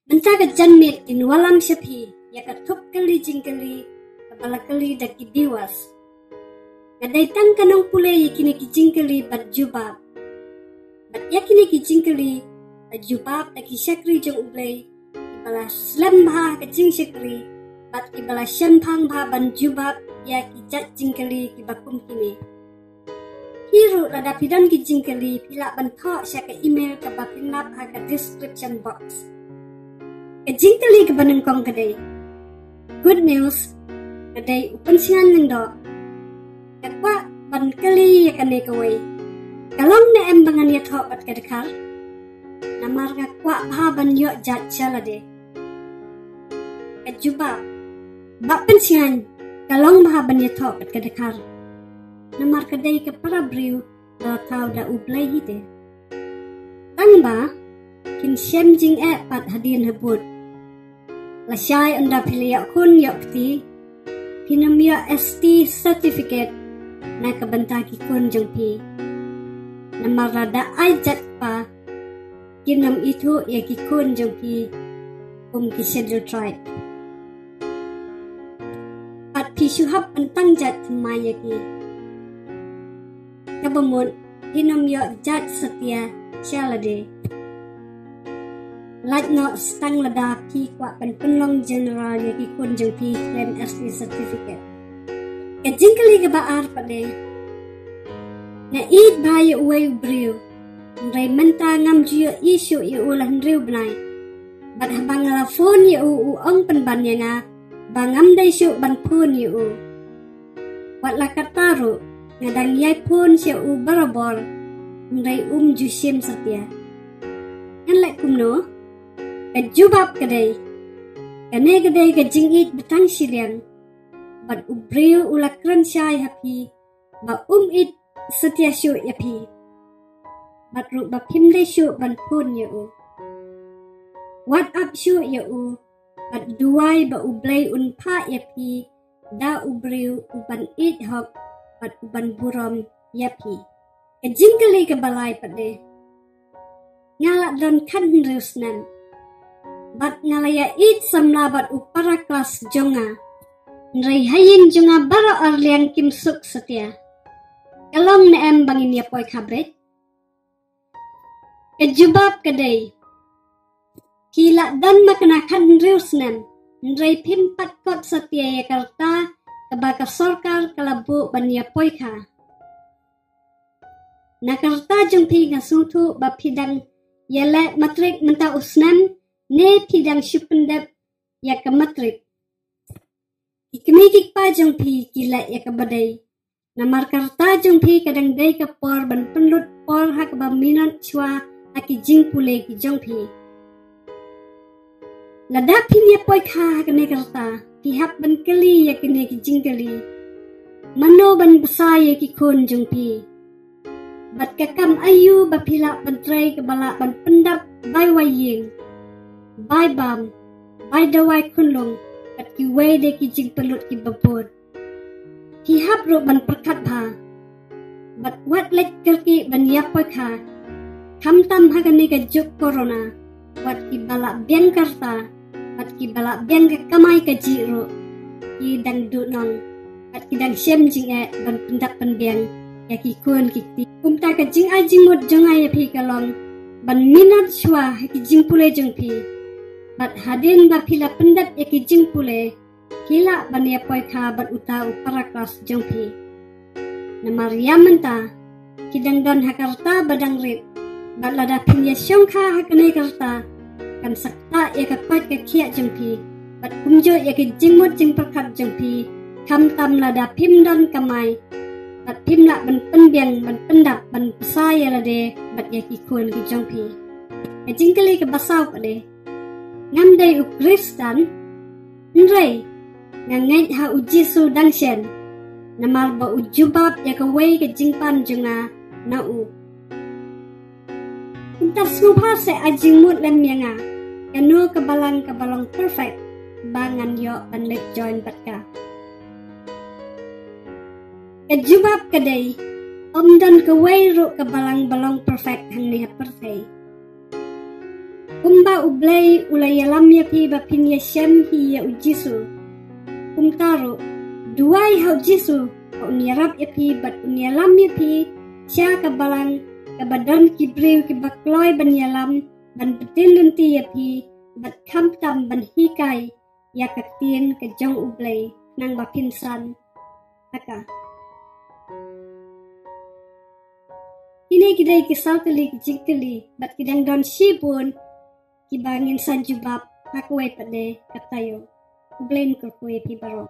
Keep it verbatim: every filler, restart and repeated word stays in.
Mynta ka janmiet ngin wallam sha phi ïa ka thup kylli jingkylli kaba la kylli da ki viewers. Nga dei tang ka nongpule ïa kine ki jingkylli bad jubab. Bad ïa kine ki jingkylli la jubab da ki shakri jong U Blei kiba la slem bha ka jingshakri bad kiba la shemphang bha ban jubab ïa ki jait jingkylli kiba kum kine. Hi ruh lada phi don ki jingkylli phi lah ban thoh sha ka email kaba phin lap ha ka description box. Ka jingkylli kaba nyngkong ka dei, good news, nga dei u Pynshngaiñ Lyngdoh. Nga kwah ban kylli ïa kane kawei, ka long ne em ba ngan ïathoh bad ka dkhar? Namar nga kwah bha ban ïoh jait sha lade. Ka jubab, Bah Pynshngaiñ, ka long bha ban ïathoh bad ka dkhar. Namar ka dei ka para briew ba la thaw da U Blei hi te. Tang ba kin shem jingeh pat hadien habud. Lashai ynda phi la ïoh khun ïoh kti, phin ym ïoh S T certificate na ka bynta ki khun jong phi. Namar lada ai jait kpa, kin ym ithuh ïa ki khun jong phi kum ki Scheduled Tribe. Bad phi shu hap ban tang jait thymmai ïa ki. Kaba mut phin ym ïoh jait satia sha lade. Lait noh sdang lada phi kwah ban pynlong general ïa ki khun jong phi khlem S T certificate. Ka jingkylli kaba ar pat dei, nga ïeit bha ïa uwei u briew, hynrei mynta ngam ju ïohi shuh ïa u la hynriew bnai. Bad haba nga la phone ïa u, u ong pynban ïa nga ba ngam dei shuh ban phone ïa u. Wat la katta ruh nga dang ïai phone sha u barabor, hynrei um ju shim satia. Ngan leh kumno? Ka jubab ka dei, kane ka dei ka jingïeit ba tang shiliang. Bad u briew u la kren shai ha phi ba um ïeit satia shuh ïa phi. Bad ruh ba phim dei shuh ban phone ïa u. Wat ap shuh ïa u, bad duwai ba U Blei un phah ïa phi da u briew uban ïeit hok bad uban burom ïa phi. Ka jingkylli kaba lai pat dei, nga la don khathynriew snem bad nga la ïa ïeit samla bad u para klas jong nga, hynrei ha ïing jong nga baroh arliang kim suk satia. Ka long ne em ba ngin ïa poi kha beit? Ka jubab ka dei, phi la don ma kane khathynriew snem, hynrei phim pat kot satia ïa ka rta kaba ka sorkar ka la buh ban ïa poi kha. Na ka rta jong phi nga sngewthuh ba phi dang ïa leh matrik mynta u snem, ne phi dang shu pyndep ïa ka matrik. Ki kmie ki kpa jong phi ki leh ïa kaba dei. Namar ka rta jong phi ka dang dei ka por ban pynlut por ha kaba minot shuwa ha ki jingpule ki jong phi. Lada phin ïa poi kha ha kane ka rta, phi hap ban kylli ïa kine ki jingkylli. Mano ban bsa ïa ki khun jong phi? Bad ka kam aïu ba phi lah ban trei kaba lah ban pyndap bai wai ïing, bai bam, bai dawai khunlung, bad kiwei de ki jingpynlut kiba bun. Phi hap ruh ban pyrkhat bha. Bad wat leit kyrkieh ban ïa poi kha, khamtam ha kane ka juk corona. Wat kiba lah biang ka rta, wat kiba lah biang ka kamai kajih ruh, ki dang duh nong, wat ki dang shem jingeh ban pyndap pynbiang ïa ki khun ki kti. Kumta ka jingai jingmut jong nga ïa phi ka long ban minot shuwa ha ki jingpule jong phi. Bad hadien ba phi la pyndep ïa ki jingpule, phi lah ban ïa poi kha bad uta u para klas jong phi. Namar ïa mynta ki dang don ha ka rta ba dang rit. Bad lada phin ïa shong kha ha kane ka rta, kan sa ktah ïa ka koit ka khiah jong phi, bad kumjuh ïa ki jingmut jingpyrkhat jong phi, khamtam lada phim don kamai, bad phim lah ban pynbiang, ban pyndap, ban bsa ïa lade bad ïa ki khun ki jong phi. Ka jingkylli kaba saw pat dei, ngam dei u Khristan, hynrei nga ngeit ha u Jisu dang shen, namar ba u jubab ïa kawei ka jingpan jong nga na u. Kumta sngewbha sa ai jingmut lem ïa nga, kano ka balang kaba long perfect ba ngan ïoh ban leit join bad ka. Ka jubab ka dei, ym don kawei ruh ka balang ba long perfect hangne ha pyrthei. Kumba U Blei u la ïalam ïa phi ba phin ïashem hi ïa U Jisu, kumta ruh duwai ha U Jisu ba un ïarap ïa phi bad un ïalam ïa phi sha ka balang kaba don ki briew kiba kloi ban ïalam, ban btin lynti ïa phi bad khamtam ban hikai ïa ka ktien ka jong U Blei, nang ba phin san ha ka. Kine ki dei ki saw tylli ki jingkylli bad ki dang don shibun kiba ngin san jubab ha kawei pat de ka taïew. U Blei un kyrkhu ïa phi baroh.